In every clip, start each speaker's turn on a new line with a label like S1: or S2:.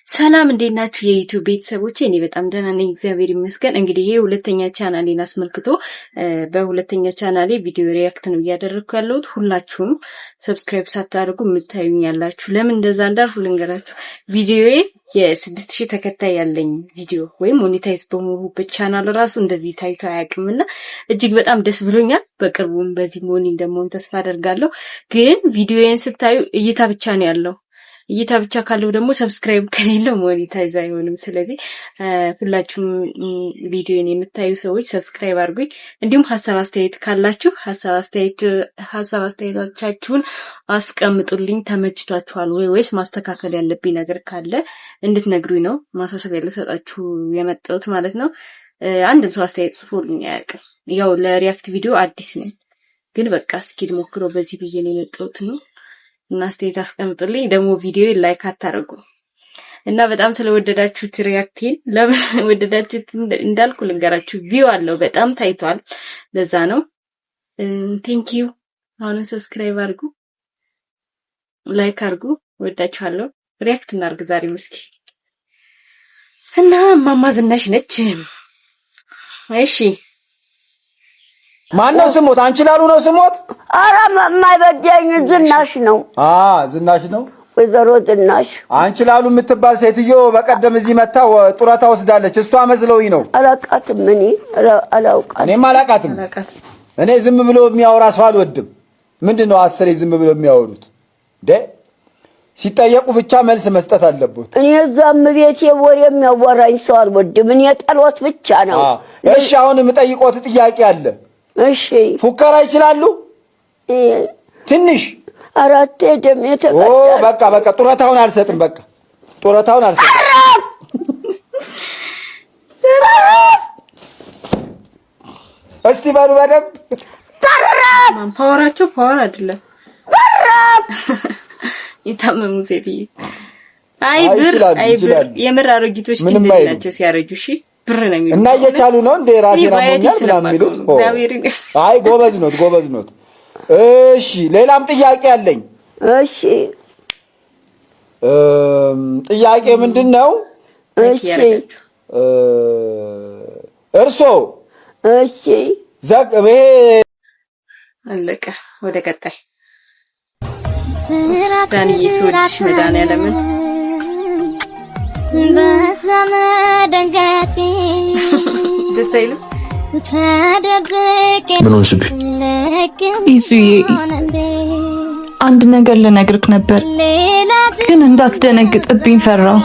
S1: ሰላም፣ እንዴት ናችሁ የ YouTube ቤተሰቦቼ? እኔ በጣም ደህና ነኝ፣ እግዚአብሔር ይመስገን። እንግዲህ ይሄ ሁለተኛ ቻናሌን አስመልክቶ በሁለተኛ ቻናሌ ቪዲዮ react ነው እያደረግኩ ያለሁት። ሁላችሁም subscribe ሳታደርጉ የምታዩኝ ያላችሁ ለምን እንደዛ እንዳልኩ ልንገራችሁ። ቪዲዮዬ የ6,000 ተከታይ ያለኝ ቪዲዮ ወይም monetize በመሆኑበት ቻናል ራሱ እንደዚህ ታይቶ አያውቅምና እጅግ በጣም ደስ ብሎኛል። በቅርቡም በዚህ money እንደመሆን ተስፋ አደርጋለሁ። ግን ቪዲዮዬን ስታዩ እይታ ብቻ ነው ያለው። እይታ ብቻ ካለው ደግሞ subscribe ከሌለው monetize አይሆንም። ስለዚህ ሁላችሁም ቪዲዮን የምታዩ ሰዎች subscribe አድርጉኝ። እንዲሁም ሀሳብ አስተያየት ካላችሁ ሀሳብ አስተያየቶቻችሁን አስቀምጡልኝ። ተመችቷችኋል ወይ ወይስ ማስተካከል ያለብኝ ነገር ካለ እንድትነግሩኝ ነው ማሳሰቢያ ልሰጣችሁ የመጣሁት ማለት ነው። አንድም ሰው አስተያየት ጽፎልኝ አያውቅም። ያው ለ react ቪዲዮ አዲስ ነኝ፣ ግን በቃ እስኪ ልሞክረው በዚህ ብዬ ነው የመጣሁት ነው እና አስተያየት አስቀምጡልኝ። ደግሞ ቪዲዮ like አታደርጉ እና በጣም ስለወደዳችሁት react ኤን ለምን ወደዳችሁት እንዳልኩ ልንገራችሁ። View አለው፣ በጣም ታይቷል። ለዛ ነው። Thank you። አሁንም subscribe አድርጉ፣ like አድርጉ። ወዳችኋለሁ። React እናድርግ ዛሬ እስኪ። እና እማማ ዝናሽ ነች። እሺ።
S2: ማን ነው ስሞት? አንቺ ላሉ ነው ስሞት?
S3: ኧረ የማይበጀኝ ዝናሽ ነው።
S2: አ ዝናሽ ነው።
S3: ወይዘሮ ዝናሽ።
S2: አንቺ ላሉ የምትባል ሴትዮ በቀደም እዚህ መታ ጡረታ ወስዳለች። እሷ መስለውኝ ነው።
S3: አላውቃትም። እኔ አላውቃትም።
S2: እኔም አላውቃትም። እኔ ዝም ብሎ የሚያወራ ሰው አልወድም። ምንድን ነው አስሬ ዝም ብሎ የሚያወሩት እንዴ? ሲጠየቁ ብቻ መልስ መስጠት አለበት።
S3: እኔ እዛም ቤቴ ወሬ የሚያወራኝ ሰው አልወድም። እኔ ጠሎት ብቻ ነው።
S2: እሺ፣ አሁን የምጠይቆት ጥያቄ አለ።
S3: እሺ።
S2: ፉከራ ይችላሉ? ትንሽ።
S3: አራቴ ደም የተቀዳ።
S2: በቃ በቃ፣ ጡረታውን አልሰጥም። በቃ ጡረታውን አልሰጥም። እስቲ በሉ በደንብ።
S1: Power ኣቸው power አይደለም። የታመሙ ሴትዬ። አይ ብር፣ አይ ብር፣ የምር አሮጊቶች ግን እንደዚህ ናቸው ሲያረጁ። እሺ፣ ብር ነው የሚሉት።
S2: እና እየቻሉ ነው እንደ ራሴን አሞኛል ምናምን የሚሉት። አይ ጎበዝ ኖት፣ ጎበዝ ኖት። እሺ፣ ሌላም ጥያቄ አለኝ።
S3: እሺ።
S2: ጥያቄ ምንድን ነው?
S3: እሺ።
S2: እርሶ
S3: እሺ።
S2: ይሄ
S1: አለቀ። ወደ ቀጣይ። ዳንዬ፣ ስወድሽ መድኃኒዓለምን ደስ አይልም?
S4: ምን ሆንሽብኝ?
S5: ይዙዬ፣ አንድ ነገር ልነግርክ ነበር፣ ግን እንዳትደነግጥብኝ ፈራው።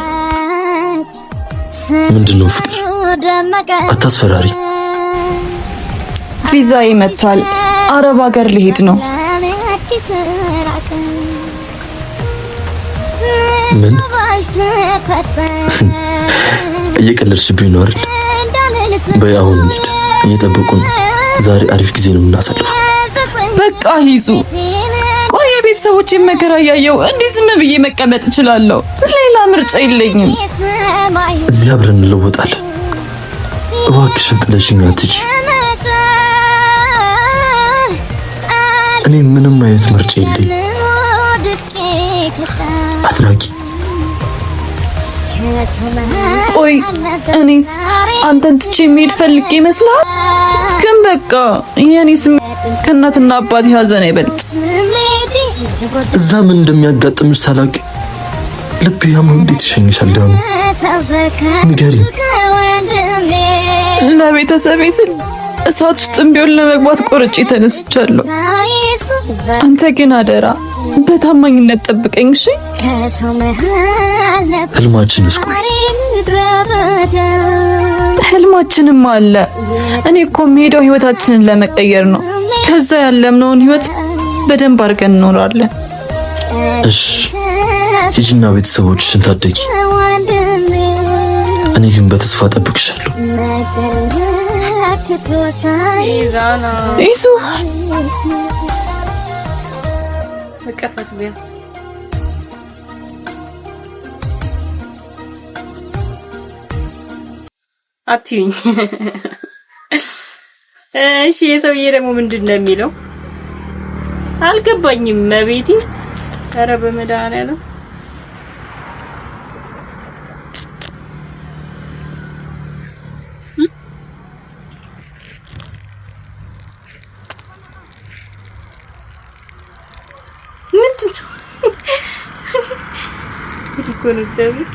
S4: ምንድን ነው ፍቅር? አታስፈራሪ።
S5: ቪዛዬ መጥቷል። አረብ ሀገር ልሄድ ነው።
S4: ምን? እየቀለድሽብኝ ነው አይደል? በይ አሁን እንሂድ፣ እየጠበቁን ነው። ዛሬ አሪፍ ጊዜ ነው የምናሳልፈው።
S5: በቃ ሂዙ፣ ቆይ የቤተሰቦቼን መከራ እያየው እንዲህ ዝም ብዬ መቀመጥ እችላለሁ? ሌላ ምርጫ የለኝም።
S4: እዚህ አብረን እንለወጣለን። እባክሽን ጥለሽኝ አትሂጂ። እኔ ምንም አይነት ምርጫ የለኝም። አትራቂ።
S5: ቆይ እኔስ አንተን ትቼ የሚሄድ ፈልጌ ይመስላል? ግን በቃ የኔ ስሜት ከእናትና አባት ሀዘን አይበልጥ።
S4: እዛ ምን እንደሚያጋጥምሽ ሳላቅ ልቤ ያመው እንዴት ይሸኝሻል? ዳኑ፣ ንገሪኝ።
S5: ለቤተሰቤ ስል እሳት ውስጥም ቢሆን ለመግባት ቆርጬ ተነስቻለሁ። አንተ ግን አደራ በታማኝነት ጠብቀኝ እሺ?
S4: ህልማችንስ? ቆይ።
S5: ህልማችንም አለ። እኔ እኮ የምሄደው ህይወታችንን ለመቀየር ነው። ከዛ ያለምነውን ህይወት በደንብ አድርገን እንኖራለን።
S4: እሺ፣ ሂጂና ቤተሰቦችሽን ታደጊ። እኔ ግን በተስፋ ጠብቅሻለሁ።
S5: ይሱ።
S1: እቀፈት ቢያንስ። አትዩኝ። እሺ፣ የሰውዬ ደግሞ ምንድን ነው የሚለው? አልገባኝም። መቤቴ፣ ኧረ በመድኃኒዓለም። እኮ ነው እግዚአብሔር።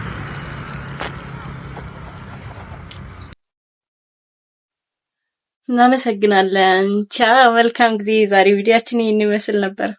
S1: እናመሰግናለን። ቻው፣ መልካም ጊዜ። ዛሬ ቪዲዮአችን ይህን ይመስል ነበር።